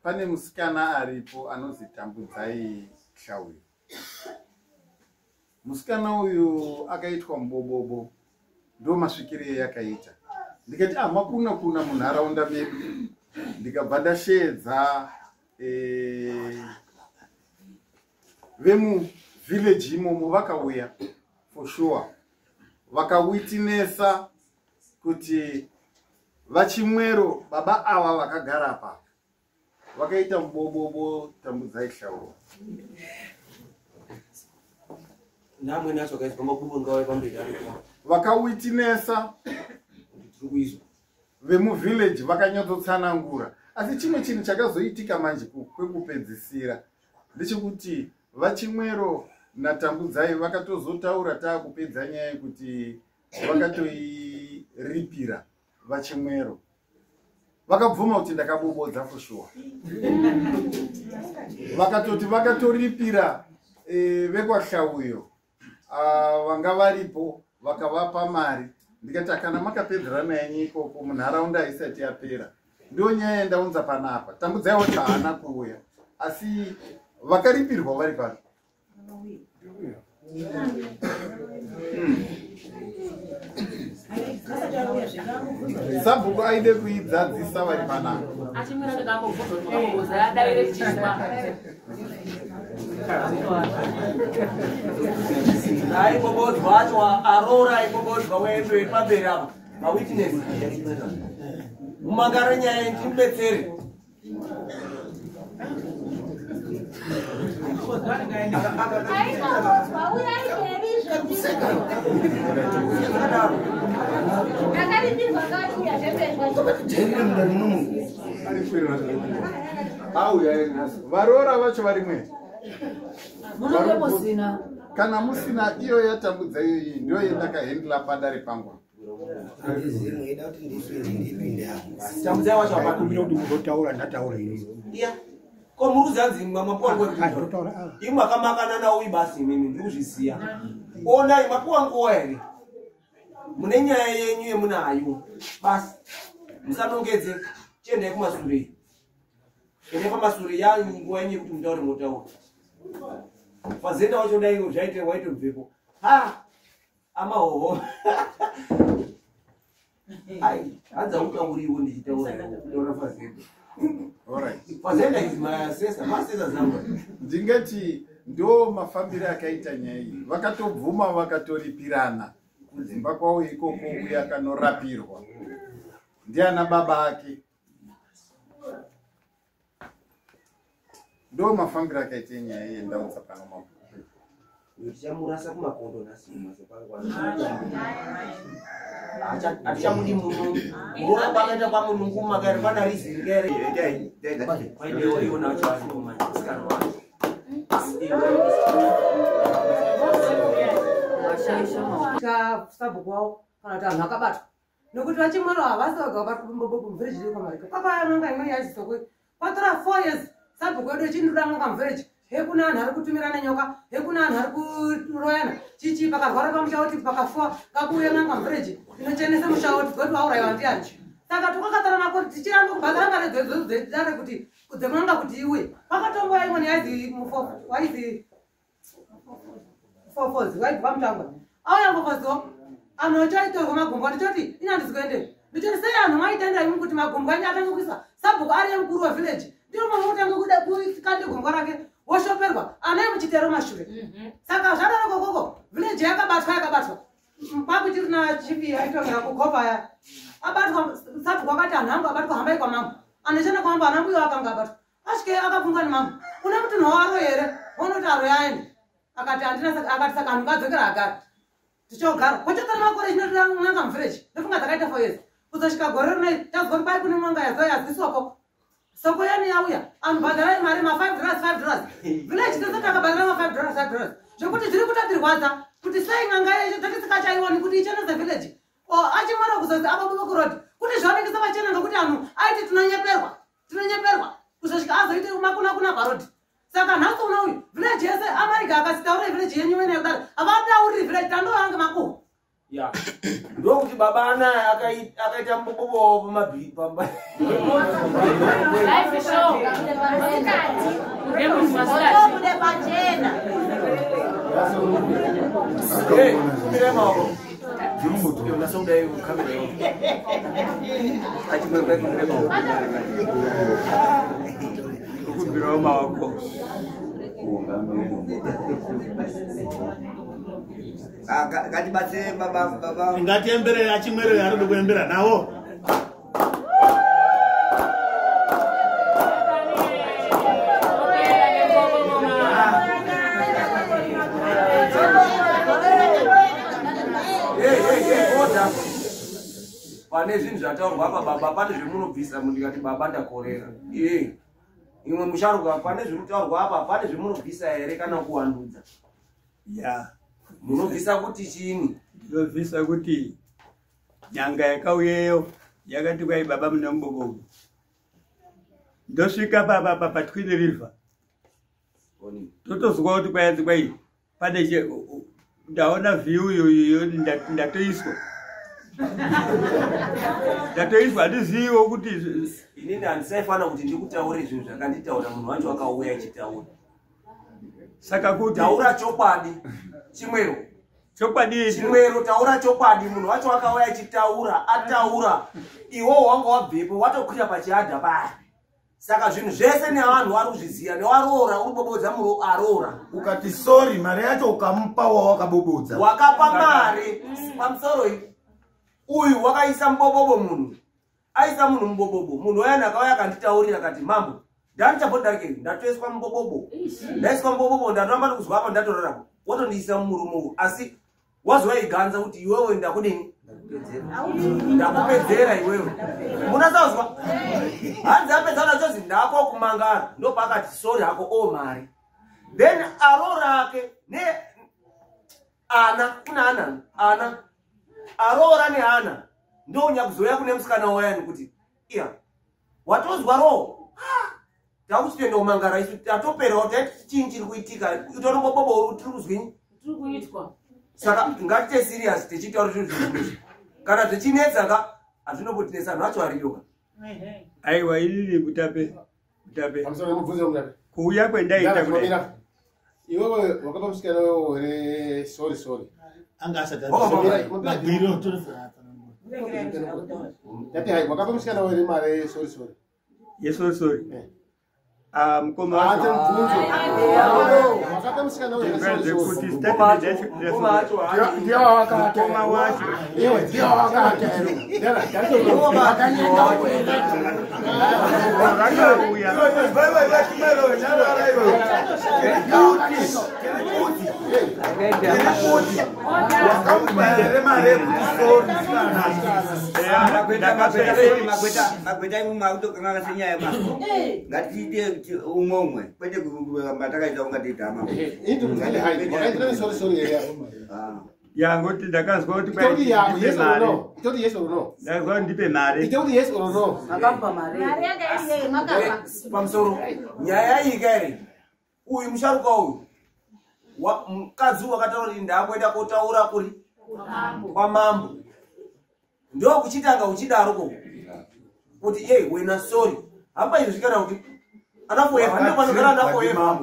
Pane musikana aripo anonzi Tambudzai Hlauyo. Musikana uyu akaitwa mubobobo, ndo masvikire eyakaita. Ndikati ah, makuna kuna munharaunda medu, ndikabva ndasheedza vemuvillage imomo, vakauya for sure, vakawitinesa kuti VaChimwero baba ava vakagara apa vakaita mubobobo Tambudzai Hlauro. Namwe nacho akaiswa mabubo ngauye pamberi aripo. Vakawitinesa tiri kuizwa vemuvillage vakanyatsotsanangura, asi chimwe chinhu chakazoitika manje kwekupedzisira ndechekuti VaChimwero naTambudzai vakatozotaura taakupedza nyaya yekuti vakatoiripira VaChimwero, vakabvuma kuti ndakabobodza for sure, vakatoti vakatoripira vekwaHlauyo vanga varipo, vakavapa mari. Ndikati kana makapedzerana yenyu ikoko munharaunda haisati yapera, ndo nyaya yandaunza panapa. Tambudzai wacho haana kuuya, asi vakaripirwa vari pano. Sabhuku aide kuidzadzisa vari panapa. Aibobodzwa acho aroora, aibobodzwa wendo pamberi apa mawitness mumangare nyaya ndimubetsere. Varoora vacho varimwe munenge musina. Kana musina, iyo yatambudza iyoyi ndiyo yendakahendla padare pangu. Tambudzai wacho hapana. Kumbira kuti muzotaura, ndataura ini. Iya, ko muruzi anzi mapuwa nguva? Ah, ndotaura, ah. Imi makamakana nawo ibasi, imimi ndiri kuzviziya. Onai, mapuwa nguva here? Mune nyaya yenyu yemunayo basi, musanongedze. Chiendai kumasure, endai pamasure yanyu, nguva yenyu yekuti mutaure motaura. Fazenda wacho dai zvaite waitobvepo ha amahoho. Ai, hanzi hautauriwo ndichitaura kutaura Fazenda. Alright. Fazenda is my ancestor, my ancestors zangu. Ndingati ndo mafambiro akaita nyaya iyi, vakatobvuma vakatoripirana kudzimba kwavo ikoko, uye akanorapirwa ndiana baba ake. Ndo mafambiro akaita nyaya iyi ndaudza pano mambo. Tichamurasa kumakondo nhasi hatichamudi muno. Muroora kwakaita kwamunungu makaere kwana rizingere kwaidewo iwona wacho aripo manje musikana wacho. Sabhuku wavo kana kuti vanhu vakabatwa nokuti VaChimwero havasi vega vabatwa muvillage rekwaMarika. Kwakauya n'anga imweni yaisokwe, kwatora 4 years sabhuku wedu echindoda n'anga muvillage. Hekuna anhu ari kutumirana nyoka, hekuna anhu ari kuroyana chichi, pakarwara pamusha woti pakafuwa ngakuuye n'anga muvillage inochenesa musha woti goti waurayiwa ndiani. Saka tukakatora makore tichiramba kubhadhara mari dzedzo dzedare kuti dzen'anga kuti iuye. Kwakatongoya imweni yaizi mufofo, waizi Fofozi, waibva mutangwa auya Fofoziwo. Anhu achoitorwa magumbwa, ndichoti ina handisi kuendei. Ndichoti sei anhu maitenda imi kuti magumbwa enyu atange kuiswa? Sabhuku ari mukuru wevillage, ndiro munhu utange kuda kukande gumbwa rake woshoperwa ana emuchitero mashure. Saka zvadaro kokoko village yakabatwa, yakabatwa kwakuchiri nachief aitongera kugopa ya abatwa. Sabhuku akati anhu angu abatwa, hambai kwamambo. Anochenda kwamambo, ana mbuya akanga abatwa asvike akabvunzwa nemambo, une mutunhu waro here unoti aro yaende? Akati handina. Akati saka anhu ngadzokera agara tichogara. Kwachotora makore chinotoda n'anga muvillage, ndofunga dzakaita 4 years kuzosvika gore rinoi tazwa kuti kwai kune n'anga yazo yazi soko soko yani yauya. Anhu bhadharai mari ma$5 $5, village tese takabhadhara ma$5 $5, zvekuti zviri kutotirwadza kuti sei n'anga yacho tatisingachaioni kuti ichenese village. O achimwara kuzozi ababuba kurodi kuti zvaonekesa pachena ngekuti anhu aiti tinonyeperwa, tinonyeperwa, kuzosvika azoite makuna kuna parodi. Saka nhasi uno uyu village yese amarika akasitaura village yenyu mene kudaro havatauriri village tandovange makuhwa. Ya, ndokuti baba anaya akaita mubobobo pamabhi pamba. Live show. Kumbirai maoko. Unasonga kamera yo. Achimwero kumbira maoko. Kumbirawo maoko. Ngatibatsire baba baba. Ngatiembere achimwero arikuda kuembera nawo. Pane zvinhu zvataurwa apa baba, pane zvemunobvisa mundikati baba ndakorera. Imwe musharuka, pane zviri kutaurwa apa, pane zvemunobvisa here kana kuwandudza? Ya. Munobvisa kuti chini? Ndinobvisa kuti nyanga yakauyeyo yakati kwai baba mune mubobobo. Ndosvika paTwin River. Totozwa kuti kwayanzi kwai pane ndaona view iyoyo ndatoiswa. Ndatoiswa handiziviwo kuti inini handisaifana kuti ndikutaure zvinhu zvakanditaura munhu wacho akauya achitaura. Saka kuti taura chokwadi chimwero. Chokwadi chimwero taura chokwadi munhu wacho akauya achitaura ataura iwo wanga wabvepo watokwira pachiadha paya. Saka zvinhu zvese nevanhu vari kuzviziva newaroora uri kubobodza aroora. Ukati sorry mari yacho ukamupa wawakabobodza. Wakapa mari pamusoro iyi. Uyu wakaisa mubobobo munhu. Aisa munhu mubobobo. Munhu wayana akauya akanditaurira akati mambo ndanichabodarikei ndatoiswa mubobobo. Ndaiswa mubobobo ndatoramba ndikuzwa apa ndatorarako. Watondiisa mumurume uyu asi wazowaiganza kuti iwewe ndakudini? Ndakupedzera iwewe. Munasazwa? Hanzi apedza nachozi ndako kumangara. Ndopakati sorry hako o mari. Then aroora ake ne ana kuna ana ana aroora neana ndonyakuzoya kune musikana wayani kuti iya watozwa roho takuchitoenda kumangara isu tatoperawo taiti chii chiri kuitika utonombobobo tiri kuzwinyi tiri kuitwa. Saka ngatite serious tichitaura zvinhu zvizvi kana zvichinetsa ka hazvinombotinetsa anhu acho ariyoka. Aiwa inini mutape mutape kuuya kwendaita kudai iwewe wakapa musikana wewe here sorry sorry anga asati magwiro ndati hai wakapa musikana wewe mari sorry sorry yesorry sorry mukoma wacho wakapa musikana wewe sorry sorry ndiye wakata mukoma wacho iwe ndiye wakata rakauya Magweta imwe makutokanganisa nyaya ma. Ngatiite umwe umwe kwete kuramba takaita ungatidhama. Ya ngoti ndakazwa kuti ndakazwa ndipe mari. Makampa mari. Mari yanga iri yei makapa. Pamusoro nyaya iyi kairi uyu musharuka uyu mukadzi wakataura kuti ndakuenda kotaura kuri kwamambo ndokuchitanga uchidaroko kuti ei wena sorry hapa izvi kana kuti ana forever ndo panogara ana forever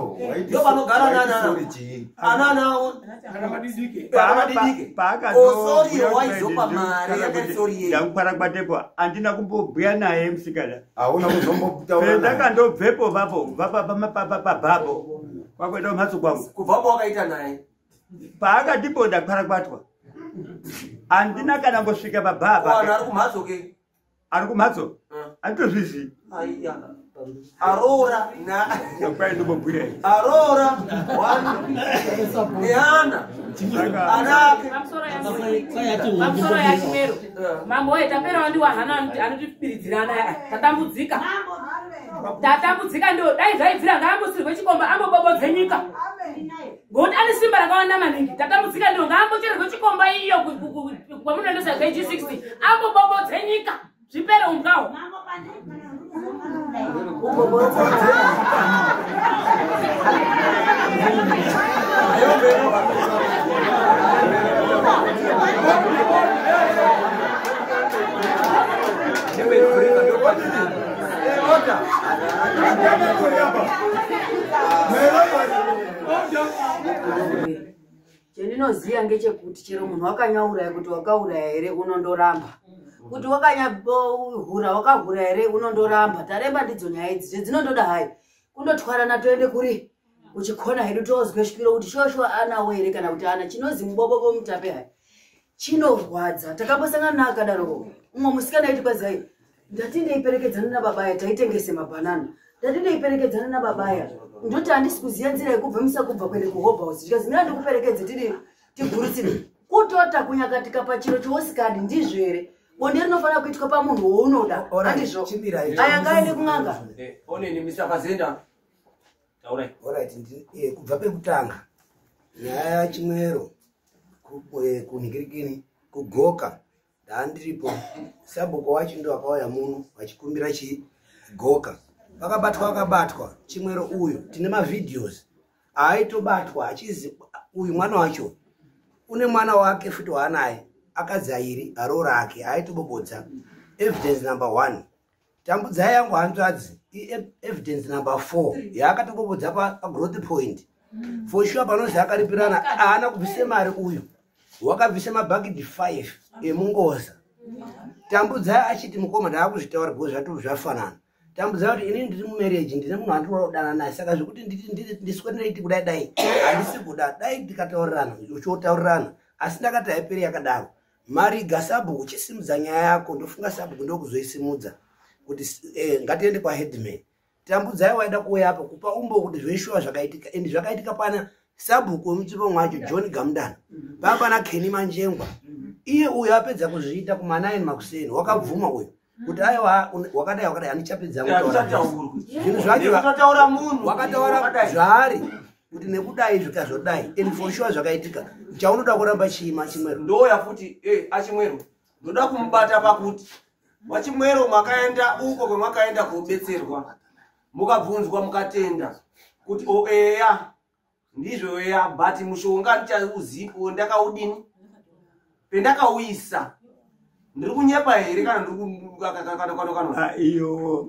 ndo panogara ana ana ana madidike osori waizopa mari yakati sorry yei ndakuparakwatepo handina kumbobhuya naye musikana hauna kuzombobutaura ndakandobvepo vapo pabhapo kwakuenda kumhatso kwangu kubvapo wakaita naye paakatipo ndakwarakwatwa handina kana mbosvika pabhapa ari kumhatso ke ari kumhatso handitozvizivi aroora aroora neana anake pamusoro yachimero mambo oye taperawo ndiwahana anotibiridzirana tatambudzika tatambudzika ndo dai zvaibvira ngaambosirwe chikomba ambobobodze nyika ngokuti ane simba rakawanda maningi tatambudzika ndo ngaambochererwe chikomba iyo kwamunoendesa kg60 ambobobodze nyika zvipere umbwawo Chendinoziya ngechekuti chero munhu wakanyauraya kuti wakauraya here unondoramba. Kuti wakanyahura wakahura here unondoramba. Taremba ndidzo nyaya idzi zvedzinondoda hai. Kundotwarana toende kuri kuchikona hedu tozwe shwiro kuti shosho anawo here kana kuti ana chinozi mubobobo mutape hai. Chinorwadza. Takambosangana naakadaroko. Umwe musikana aiti kwazai ndati ndeiperekedzana nababaya taitengese mabhanana. Ndati ndeiperekedzana nababaya. Ndoti handisi kuziya nzira yekubva musakubva kuende kuHobhouse. Ndikazi mira ndikuperekedze tiri tigurutsire. Kutota kunyakatika pachiro chousikadi ndizvo here? Bonde rinofanira kuitwa pamunhu wounoda. Handizvo. Aya ngaende kun'anga. Onini Mr. Kazenda. Taurai. Alright, kubva pekutanga nyaya yaChimwero kunhikirikini kugoka ndandiripo sabhuku wacho ndo akauya muno vachikumbira chigoka vakabatwa Chimwero uyu tine mavideos aitobatwa achizi uyu mwana wacho une mwana wake futi waanaye akadzairi aroora ake aitobobodza evidence number 1 Tambudzai yangu hanzvadzi evidence number 4 yaakatobobodza pagrowth point for sure panozi akaripirana haana kubvise mari uyu wakabvisa mabhakidhi 5 emungoza. Tambudzai achiti mukoma ndaakuzvitaura because zvati zvafanana. Tambudzai kuti inini ndiri mumarriage ndine munhu andinoda kudanana naye saka zvekuti ndiswere ndaiti kudai dai handisi kuda dai tikataurirana uchotaurirana asi ndakati haiperi yakadaro. Mariga sabhuku chisimudza nyaya yako ndofunga sabhuku ndokuzoisimudza kuti ngatiende kwaheadman. Tambudzai waida kuuya apa kupa umbo kuti zveshuwa zvakaitika and zvakaitika pana sabhuku wemutsvimbo mwacho John Gamudana paa pana Kenny Manjengwa iye uyo apedza kuzviita kuma9 makuseni wakabvuma uyo kuti aiwa wakadai wakadai handichapedza kutaura zvinhu zvacho wakataura zvaari kuti nekudai zvikazodai and for sure zvakaitika chaunoda kuramba chiima Chimwero ndoya futi aChimwero ndoda kumubata pakuti waChimwero makaenda uko kwemakaenda kobetserwa mukabvunzwa mukatenda kuti oeya ndizvo eya but mushonga ndichauzipo ndakaudini pendakauisa ndiri kunyepa here kana ndiri iyo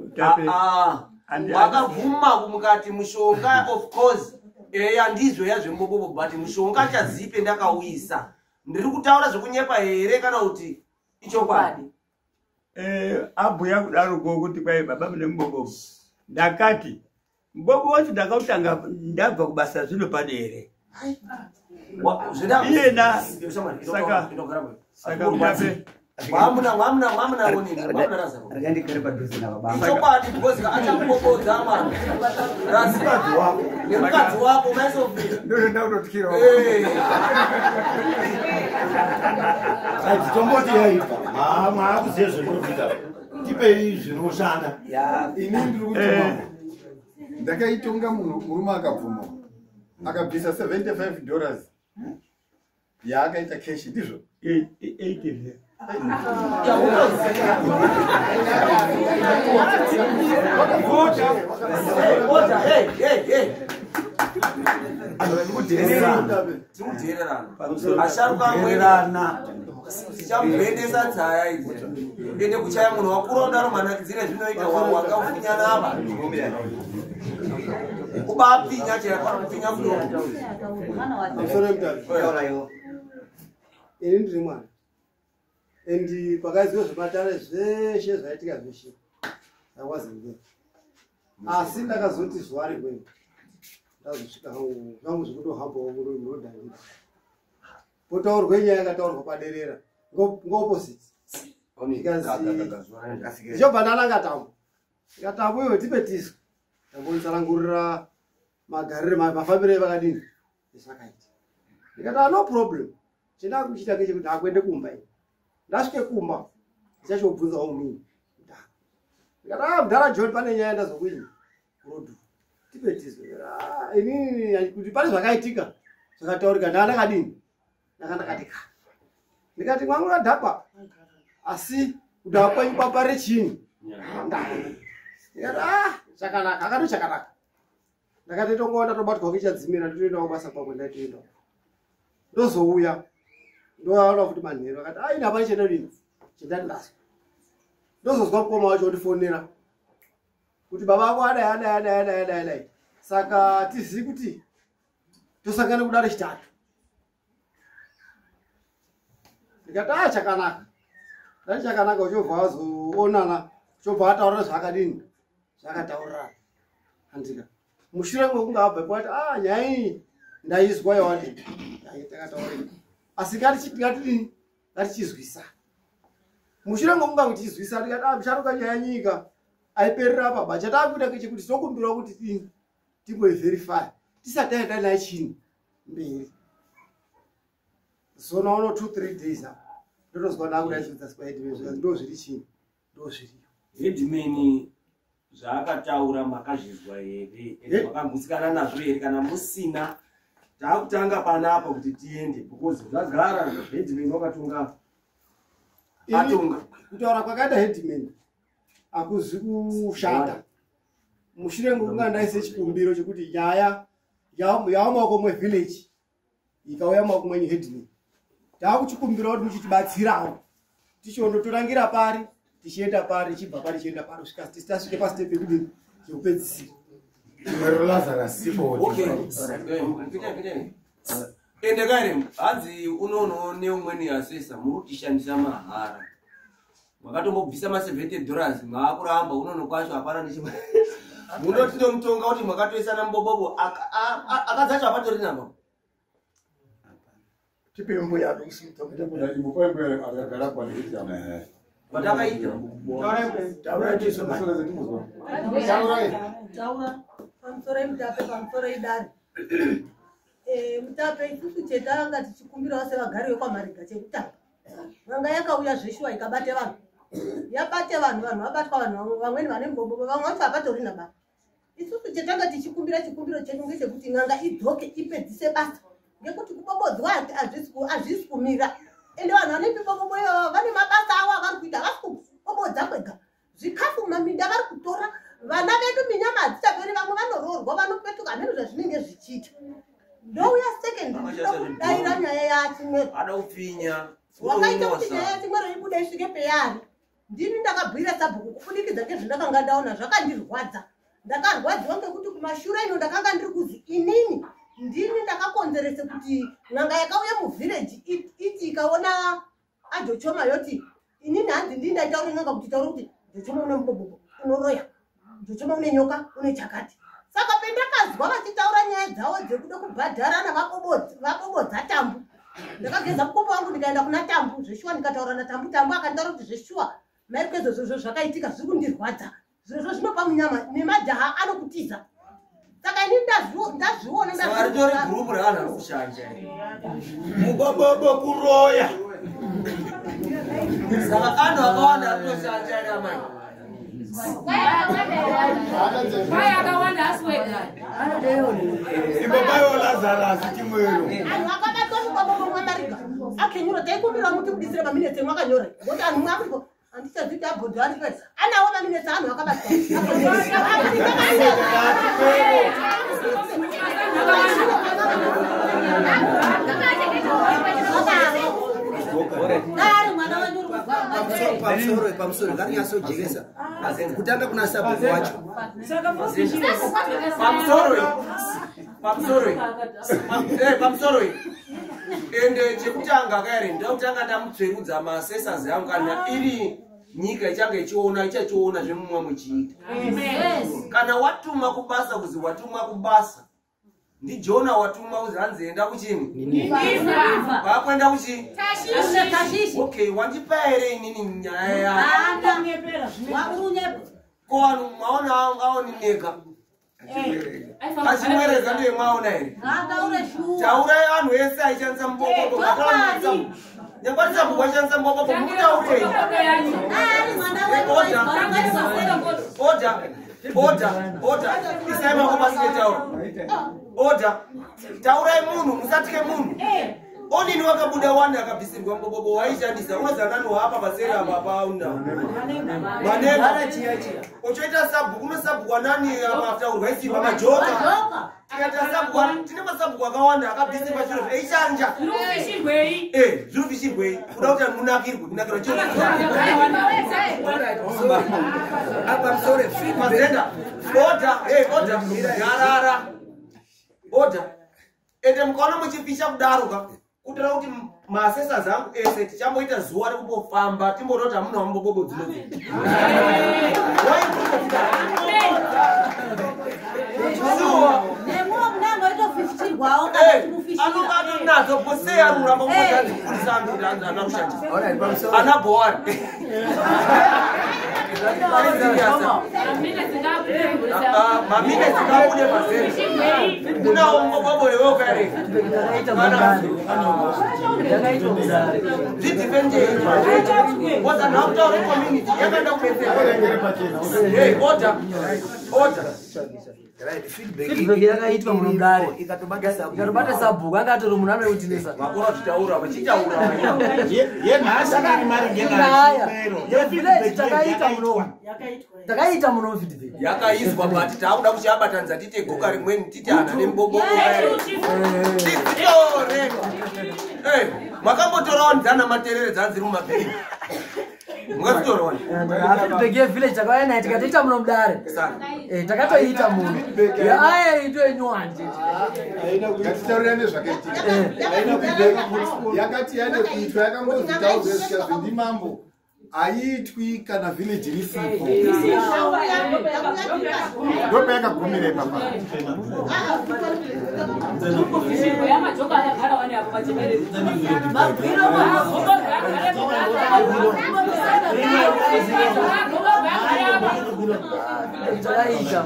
wakabvuma mukati mushonga of course eya ndizvo ya zvembobobo but mushonga chazipe ndakauisa ndiri kutaura zvekunyepa here kana kuti ichokwadi? Abhuya kudaroko kuti kwai baba mune mubobobo ndakati mubobo wacho ndakautanga ndabva kubasa zvino padere iyena saka mutape ichokwadi because achakubobodza mwana nemukadzi wako maisofia ndozvendakutotyira tomboti yaipa maakuziva zvekuita tipei zvinoshanda. Ini ndiri kuti mambo ndakaitonga munhu murume akabvuma akabvisa $75 yaakaita cash ndizvo 80 asharuka amweni tichamubhendesa tsaya idzi ende kuchaya munhu wakura udaro manakidzire zvinoita wakafunyana ava kubapfinya chaya kupfinya mudomo. Ini ndiri mwana and pakaziwa zvematare zveshe zvaitika zveshe I wasn't there asi ndakazoti zuva rimweni ndazosvika zvangu zvekutohambawo murodhandira potaurwe nyaya yakataurwa paderera ngoopposite ndichobva ndananga tambo ndikatambo iwe tipe tiswe tambonitsanangurira magarire mafambiro evakadini zvakaita ndikati no problem chendakuchita ngechekuti akuende kumba ini ndasvike kumba ndichachobvunzawo mini ndikati mudhara John pane nyaya ndazokuini kurodhu tipe tiswe inini kuti pane zvakaitika zvakataurika ndakadini ndakandakatika ndikati mwangu radhakwa asi kudhakwa kwenyu kwapare chini ndikati chakanaka akati chakanaka ndakati tongoona ndatobatwa kuchadzimira ndotoendawo basa kwakwe ndaitoendawo ndozouya ndoaona futi manheru akati ini hapana chendadini chendati ndazwa ndozozwa mukoma wacho ondifonera kuti baba ako adai adai adai adai adai adai saka tizivi kuti tosangana kudare chitatu. Ndikati a chakanaka. Ndati chakanaka uchobva wazoonana, uchobva ataurira zvakadini, zvakataurirana. Handika. Mushure mekunge abva ipo ati a nyaya iyi ndaizwa yawadini, takataurira. Asi ngatidini, ngatichizwisa. Mushure mekunge kuchizwisa tikati a musharuka nyaya nyika aiperera apa ba. Chatakuita ngechekuti tinokumbira kuti tidini, timboiverify tisati taenda naye chini mberi. Zona uno 2-3 days apa ndotozwa ndakudaizvidza sikwaedimeni ndo zviri chini, ndo zviriyo. Headman zvaakataura makazvizwa here? Ende makagutsikana nazvo here? Kana musina, taakutanga panapa kuti tiende because zvagara headman wakatonga atonga. Kutaura kwakaita headman hakuzi kushata. Mushure mekunge ndaise chikumbiro chekuti nyaya yaumaoko mwevillage ikauya maoko mwenyu headman, taakuchikumbira kuti muchitibatsirawo tichiondotorangira pari tichienda pari tichibva pari tichienda pari kusvika tasvike pastep yekudini yekupedzisira. Chimwero Lazarus sipo. Okay. Ende kare hanzi unono neumweni asesa muri kutishandisa mahara. Makatombobvisa ma $70 maakuramba unono kwacho hapana nechimwe. Munoti ndomutonga kuti makatoisana mubobobo akadzi acho hapatorina baba. Tipe mbuya Patakaita. Taura pamusoro mutape, pamusoro idare. Mutape isusu chetanga tichikumbirawo sevagari vekwaMariga chekutanga. N'anga yakauya zveshuwa ikabate vanhu. Yabate vanhu, vanhu vabatwa, vanhu vamweni vane mubobobo, vamwe vacho hapatorina baba. Isusu chetanga tichikumbira chikumbiro chedu ngechekuti n'anga idzoke ipedzise basa. Ngekuti kubobodzwa hazvisi kumira. Ende vanhu vane mibobobo ivava vane mabasa avo avari kuita, havasi kubobodza kwega. Zvikafu mumaminda vari kutora, vana vedu minyama hadzichaperi, vamwe vanoroorwa vanopetuka, hameno zvazvinenge zvichiita. Ndouya second kudaira nyaya yaChimwero. Ada kupfinya. Wakaita kuti nyaya yaChimwero ibude isvike peyari. Ndini ndakabhuira sabhuku kubudikidza ngezvandakanga ndaona zvakandirwadza. Ndakarwadziwa ngekuti kumashure ino ndakanga ndiri kuzi inini ndini ndakakonzerese kuti n'anga yakauya muvhireji iti ikaona aJochoma yoti inini hanzi ndini ndaitaura n'anga kuti taura kuti Jochoma une mubobobo unoroya, Jochoma une nyoka une chakati. Saka pendakazwa vachitaura nyaya dzavo dzekuda kubhadharana vabobodza Tambu, ndakageza mukopo wangu ndikaenda kuna Tambu zveshuwa, ndikataura naTambu. Tambu akanditaura kuti zveshuwa mairikezvo zvozvo zvakaitika zviri kundirwadza, zvirozvo zvinopa munyama nemajaha anokutiza. Saka ini ndazviona. Saka ritori gurupu revanhu vari kushanja. Mubobobo kuroya. Saka anhu akawanda ari kutoshanja here amai? Kwai akawanda asi wega. Imbobayo Lazarus Chimwero. Anhu akabatwa mubobobo mwaMariga akenyura, taikumbira muti budisire maminetsi emwe akanyora ngokuti anhu mwakuti handichazviti abhodho andipedza anawo maminetsi anhu akabatwa. Pamusoro pamusoro ngatinyatsojekesa kutanga kuna sabhuku wacho. Pamusoro pamusoro pamusoro. Ende chekutanga kaere ndakutanga ndamutsverudza masesas angu, kana iri nyika ichange ichiona ichachiona zvemumwe muchiita. Kana watumwa kubasa kuzi watumwa kubasa ndiJona, watumwa kuzi hanzi enda kuchini vakuenda kuchi. Okay, wandipa here inini nyaya yako? Ko vanhu maona aonineka achimwereza ndiye mwaona here? Taurai vanhu ese aishandisa mubobobo, nyangwanisa mbuku aishandisa mubobobo, mukutaurei. Order, order, order, isai maoko pasi netaura. Order, taurai munhu, musatye munhu. Onini wakabuda wani akabvisirwa mubobobo waishandisa unoziva nani waapa paseri apa pauna manema uchoita sabhuku unosabhukwa nani apa aftaurwa isimba majoka. Tikaita sabhuku tine masabhuku akawanda akabvisirwa chiro eichanja. Zviri kufishirwei? Zviri kufishirwei? Kuda kuti munakirwe kunakirwa chiro. Apa musoro Mazenda, order, order, yarara, order. Ende mukaona muchifisha kudaro ka Kutira kuti maassessors angu ese tichamboita zuva rekumbofamba timboona kuti hamuna mubobobo dzinodzi. Anonga atonadzo bosei ari kuramba kungotanzi kupurisa antu kuti anzi ana kushandisa ana bhowari. Mamine dzikabude pazere kunawo mubobobo iwewo kare zvidhifendei because anhu akutaura community yakada kubetsera. Order, order. Feedback yakaitwa muno mudare ikatobata sabhuku anga atori munhu anoitinesa. Makora vachitaura vachitaura. Yenhasi iri maringe yevillage takaita muno, takaita muno feedback yakaiswa, but taakuda kuchiabatanidza tiite goka rimweni titi hana nemubobobo titore. Makambotorawo dzana materere dzana dziri mumabhiri, mungazvitorawo. Feedback yevillage takauya naye tikatoita muno mudare. Takatoita muno aya itoinyowanje. Ngatitaurirane zvakaitika. Yakati yade kuitwa yakangozvitaurwa zvikazvi ndimambo haiitwi kana village risipo, ndopayakagumira ipapa. Takaita.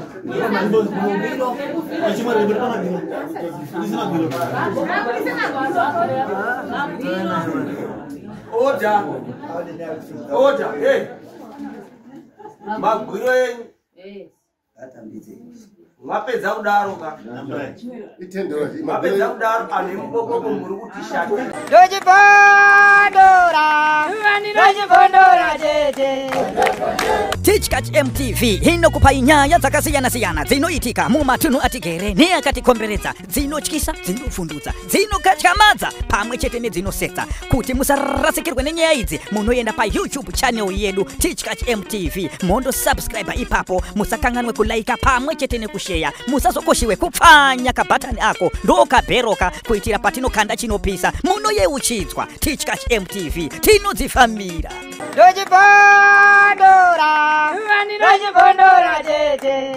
Order, order. Hey, magwiro enyu mapedza kudaro ka, mapedza kudaro anhu emubobobo muri kutishata. Ndochibondora, ndochibondora tete. Tichkach MTV inokupai nyaya dzakasiyana-siyana dzinoitika mumatunhu atigere neakatikomberedza, dzinotyisa, dzinofundutsa, dzinokatyamadza pamwe chete nedzinosetsa. Kuti musarasikirwe nenyaya idzi, munoenda paYouTube channel yedu Tichkach MTV, mondosubscribe ipapo. Musakanganwe kulaika pamwe chete nekusheya. Musazokoshiwe kupfanya kabhatani ako ndokabheroka kuitira patinokanda chinopisa munoyeuchidzwa. Tichkach MTV tinodzifambira. Ndochibondora, ndochibondora tete.